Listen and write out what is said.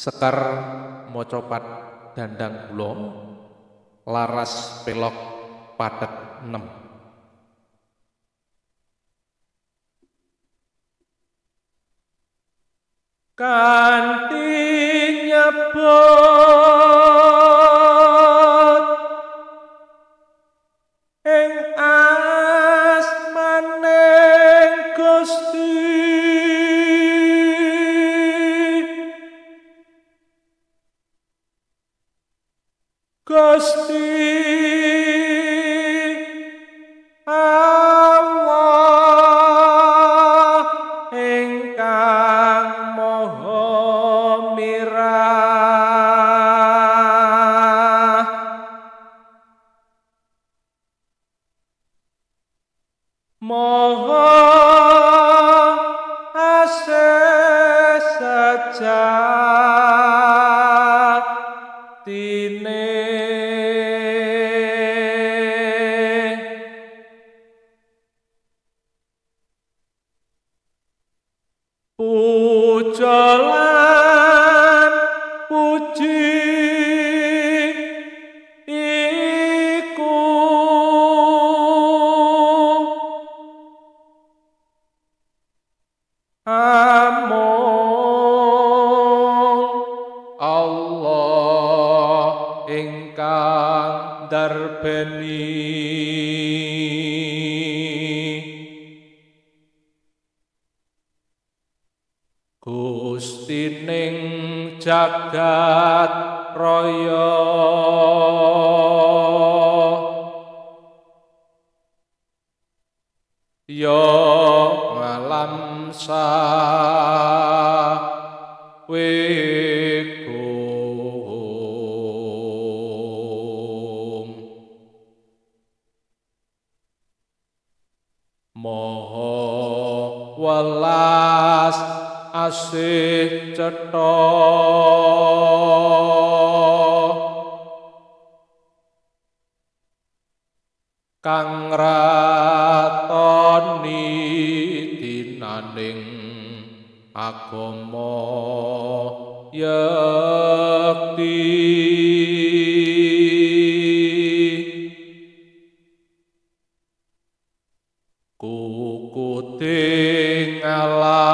Sekar macapat dandang gula laras pelog pathet 6. Kanthi nyebut ing asmaning Gusti, Gusti Allah ingkang maha mirah, maha asih sejatine. Puja lan puji iku amung Allah ingkang darbeni. Gusti ning jagat raya, ya ngalam sawigung, maha welas asih cetha, kang ratoni dinaning agama yekti. Kukuting alam